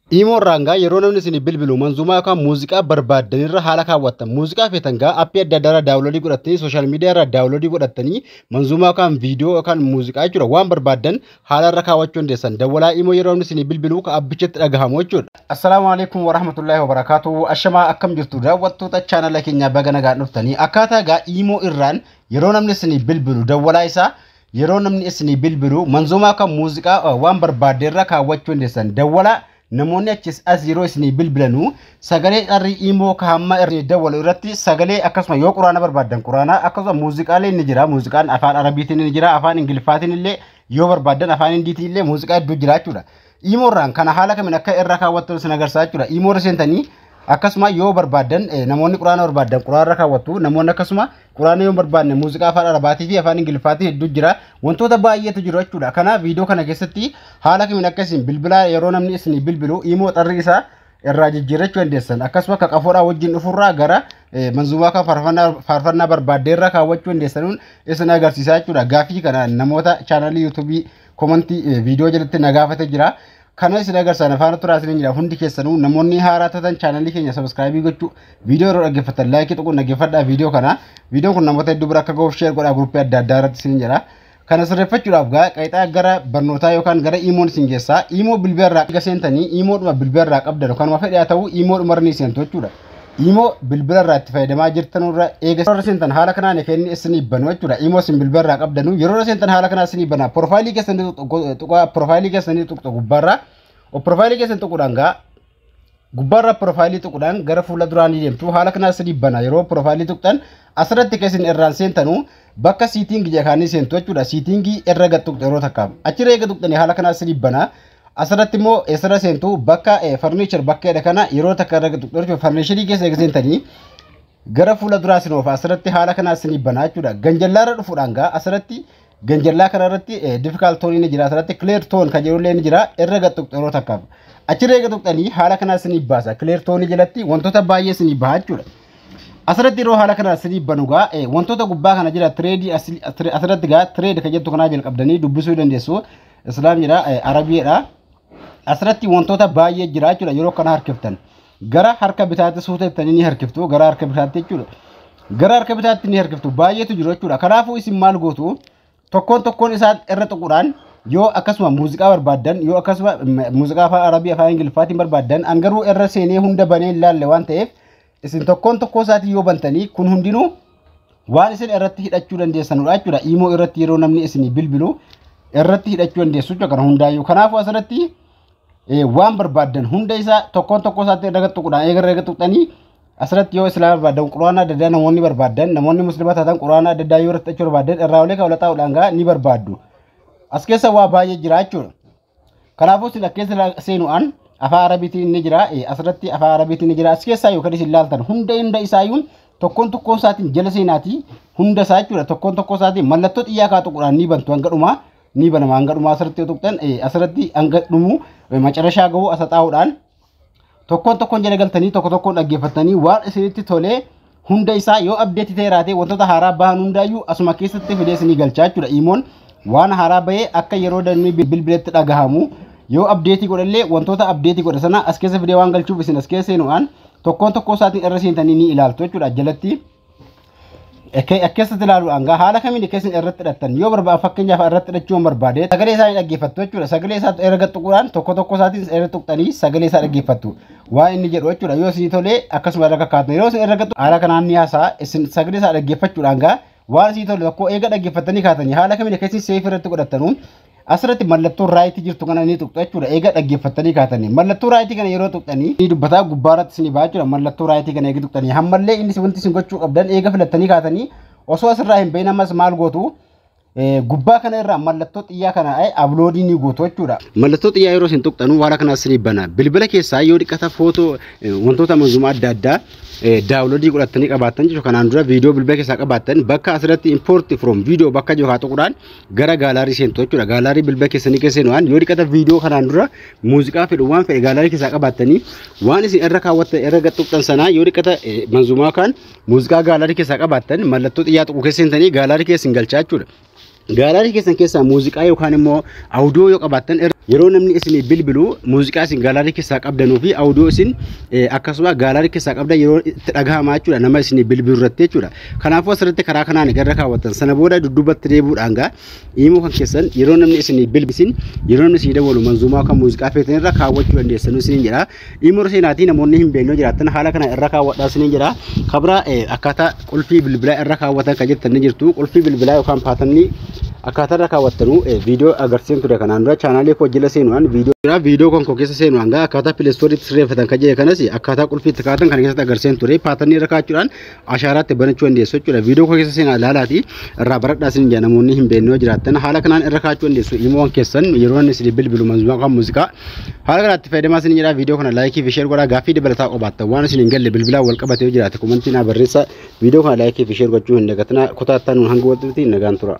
Imo irraan gaa yeroo namni isin bilbilu manzuumaa yookaan muuziqaa barbaaddanirra haala kaawwattan, muuziqaa feetan gaa appii adda addaa irraa download godhattanii, social media irraa download godhattanii, manzuumaa yookaan viidiyoo yookaan muuziqaa jechuudha, waan barbaaddan haala irra kaawwachuu dandeessan. Dawwalaa Imo yeroo namni isin bilbilu ka abbichatti dhagahamu jechuudha. Assalaamu alaikum warahmatullahi wabarakaatuh. Ashamaa, akkam jirtu daawwattoota chaanala keenyaa? Baga nagaan dhuftanii. Akkaataa gaa Imo irraan yeroo namni isin bilbilu, dawwalaa isaa yeroo namni isin bilbilu manzuumaa yookaan muuziqaa waan barbaadde irra kaawwachuu dandeessan. Dawwalaa namoonni achis as yeroo isinii bilbilanuu sagalee xarrii Imo ka hamma irra dawwalu irratti sagalee, akkasuma yoo quraana barbaaddan quraana, akkasuma muuziqaalee ni jira. Muuziqaan afaan Arabiitiin ni jira, afaan Ingiliffaatiin illee, yoo barbaaddan afaan Hindiitiin illee muuziqaa hedduu jira jechuudha. Imo irraan kana haala kamiin akka irra kaawwattan isin agarsiisa jechuudha. Imo irra seentanii akkasuma yoo barbaaddan, namoonni quraana barbaaddan quraana irra kaawwattu, namoonni akkasuma quraana yoo barbaadne muuziqaa afaan Arabaatii fi afaan Ingiliffaatiin hedduu jira, wantoota baay'eetu jiru jechuudha. Kanaaf viidiyoo kana keessatti haala kamiin akka isin bilbilaa yeroo namni isin bilbilu Imo xarrii isaa irraa jijjiirrachuu dandeessan, akkasuma akka qafoodhaa wajjin dhufurraa gara manzuumaa kan faarfannaa barbaadde irra kaawwachuu dandeessanuun isin agarsiisaa jechuudha. Gaaffii kana namoota chaanalii YouTubeii commentii viidiyoo jalatti na gaafate jira. Kana isin agarsiisan afaan turaa isin jira. Hundi keessanuu namoonni haaraa taatan chaanalii keenya subscribe gochuu, viidiyoo yeroo dhaggeeffatan like tuquun dhaggeeffadhaa viidiyoo kana. Viidiyoon kun namoota hedduu bira akka gahuuf share godhaa groupii adda addaa irratti isin jira. Kana sirreeffachuudhaaf gaa qayxaa gara barnootaa yookaan gara Imoon isin geessaa. Imo bilbila irraa eega seentanii, Imoodhuma bilbila irraa qabdan yookaan fedhe haa ta'u, Imoodhuma irra ni seentu jechuudha. Imo bilbila irraa itti fayyadamaa jirtanurra eega irra seentan haala kanaan kenni isinii banu jechuudha. Imo isin bilbila irraa qabdanu yeroo irra seentan haala kanaan isinii bana. Profileii keessanii tuqaa, profileii keessanii tuqxa gubbaarra. Profileii keessan tuquudhaan gaa gubbaarra profileii tuquudhaan gara fuula duraanii deemtu, haala kanaan isinii bana. Yeroo profileii tuqxan asirratti keessan irraan seentanu bakka setting jedhanii seentu jechuudha. Settingii irra gad tuqxu yeroo takka. Achirra eega tuqxanii haala kanaan isinii bana. Asirratti immoo eessarra seentu? Bakka feature bakka jedha kana yeroo takka irra tuqxu jechuudha. Featureii keessa eega seentanii gara fuula duraa isin oofa. Asirratti haala kanaa isinii banaa jechuudha. Ganjallaarra dhufuudhaan gaa asirratti ganjallaa kana irratti default tone ni jira. Asirratti clear tone kan jedhullee ni jira. Irra gad tuqxu yeroo takkaaf. Achirra eega tuqxanii haala kanaa isinii baasa. Clear tone jalatti wantoota baay'ee isinii baha jechuudha. Asirratti yeroo haala kana isinii banu gaa wantoota gubbaa kana jira, threadii asirratti gaa thread kan jettu kanaa jalqabdanii dubbisuu dandeessu. Islaam jedha, Arabiidha. Asirratti wantoota baay'ee jira jechuudha. Yeroo kana harkiftan. Gara harka bitaatti suuta jettanii ni harkiftu, gara harka bitaatti jechuudha. Gara harka bitaatti ni harkiftu, baay'eetu jiru jechuudha. Kanaafuu isin maal gootu? Tokkoon tokkoon isaa irra tuquudhaan yoo akkasuma muuziqaa barbaaddan, yoo akkasuma muuziqaa afaan Arabii, afaan Ingiliffaatiin barbaaddan, an garuu irra seenee hunda banee hin laalle waan ta'eef, isin tokkoon tokkoo isaatii yoo bantanii kun hundinuu waan isin irratti hidhachuu dandeessanudha jechuudha. Imo irratti yeroo namni isin bilbilu irratti hidhachuu dandeessu jechuudha kana hundaayyuu. Kanaafuu asirratti waan barbaaddan hunda isaa tokkoon tokkoo isaatti irra tuquudhaan eega irra tuqxanii, asirratti yoo islaama barbaaddan quraana adda addaa, namoonni barbaaddan, namoonni muslima taatan quraana adda addaa yoo irratti hidhachuu barbaaddan, irraa olee kan xaa'uudhaan gaa ni barbaaddu. As keessa waa baay'ee jira jechuudha. Kanaafuu isin as keessa seenuudhaan afaan Arabiitiin ni jira, asirratti afaan Arabiitiin ni jira. As keessaa yookaan isin ilaaltan hunda hunda isaayyuu tokkoon tokkoon isaatiin jala seenaatii hunda isaa jechuudha. Tokkoon tokkoo isaatiin mallattoo xiyyaa kaa tuquudhaan ni bantu, hanga dhumaa ni banama. Hanga dhumaa asirratti yoo tuqxan, asirratti hanga dhumu macarashaa gahu asa xaa'uudhaan tokkoon tokkoon jala galtanii tokko tokkoon dhaggeeffatanii waan isinitti tolee hunda isaa yoo update ta'e raatee wantoota haaraa bahan hundaayyuu asuma keessatti fidee isinii galchaa jechuudha. Imoon waan haaraa bahee akka yeroo namni bilbiletti dhagahamu yoo update godhallee, wantoota update godhe sana as keessa fidee waan galchuuf, isin as keessa seenuudhaan tokkoon tokkoo isaatiin irra seentanii ni ilaaltu jechuudha jalatti. Akkasatti ilaaluudhaan gaa haala kamiin akka isin irratti hidhattan yoo barbaade, fakkeenyaaf irratti hidhachuu yoo barbaade, sagalee isaa ni dhaggeeffattu jechuudha. Sagalee isaa erga tuquudhaan tokko tokko isaatiin irra tuqxanii sagalee isaa dhaggeeffattu. Waan inni jedhu jechuudha. Yoo isin tolee akkasuma irra kakkaatan, yeroo isin irra haala kanaan ni haasa'a. Isin sagalee isaa dhaggeeffachuudhaan gaa waan isin tole tokko eega dhaggeeffattanii kaatanii, haala kamiin akka isin save irratti godhattanu asirratti mallattoo rightii jirtu kana ni tuqxu jechuudha. Eega dhaggeeffattanii kaatanii mallattoo rightii kana yeroo tuqxanii ni dubbataa, gubbaarratti isin ba'a jechuudha. Mallattoo rightii kana eega tuqxanii hammallee inni wanti isin gochuu qabdan, eega filattanii kaatanii osoo asirraa hin bahin ammas maal gootu? Gubbaa kana irraa mallattoo xiyyaa kana uploadii ni gootu jechuudha. Mallattoo xiyyaa yeroo isin tuqxanu waan kana isinii bana. Bilbila keessaa yoo dhiqata footoo wantoota manzumaa adda addaa downloadii godhattanii qabaattan jechuudha. Kanaan dura viidiyoo bilbila keessaa qabaattan, bakka asirratti import from video bakka jiru haa tuquudhaan gara gallery seentu jechuudha. Gallery bilbila keessanii keessa seenuudhaan yoo dhiqata viidiyoo kanaan dura muuziqaa fedhu, waan fedhe gallery keessaa qabaattanii, waan isin irra kaawwattan irra tuqxan sanaa, yoo dhiqata manzumaa kan muuziqaa gallery keessaa qabaattan, mallattoo xiyyaa tuqu keessa seentanii gallery keessa hin galchaa jechuudha. Gallery keessan keessaa muuziqaa yookaan immoo audio yoo qabaattan Yeroo namni isin bilbilu muuziqaa isin gallery keessaa qabdanuu fi audio isin akkasuma gallery keessaa qabdan yeroo itti dhagahamaa jechuudha, nama isin bilbilu irratti jechuudha. Kanaafuu asirratti karaa kanaan garra kaawwattan. Sana booda dudduubatti deebi'uudhaan gaa imo kan keessan yeroo namni isin bilbisin, yeroo namni isin dawwalu manzuumaa kan muuziqaa feetan irra kaawwachuu dandeessan isiniin jedha. Imo seenaatii namoonni hin beekne jiraattan haala kana irra kaawwadhaa isiniin jedha. Kabira akkaataa qulfii bilbilaa irra kaawwatan kan jettan ni jirtu. Qulfii bilbilaa yookaan pattern akkaataa irra kaawwattanu viidiyoo agarsiisan ture kanaan dura. Chaanaalii koo jala seenuudhaan viidiyoo jira. Viidiyoo kan koo keessa seenuudhaan gaa akkaataa Play Storeitti sirreeffatan kan jedhe kanas akkaataa qulfii itti kaa'atan kana keessatti agarsiisan ture. Pattern irra kaa'achuudhaan ashaaraatti banachuu dandeessu jechuudha. Viidiyoo koo keessa seenaa ilaalaati irraa baradhaa isin jedha. Namoonni hin beekne yoo jiraattan haala kanaan irra kaa'achuu dandeessu. Imoon keessan yeroo inni isin bilbilu manzuumaa kan muuziqaa haala kanaatti fayyadamaa isin jedha. Viidiyoo kana like fi share godhaa. Gaaffii dabalataa qabaattan, waan isin hin galle bilbilaan wal qabate yoo jiraate, comment naa barreessa. Viidiyoo kana like fi share gochuu hin dagatinaa. Kutaa itti hanga walitti nagaan tura.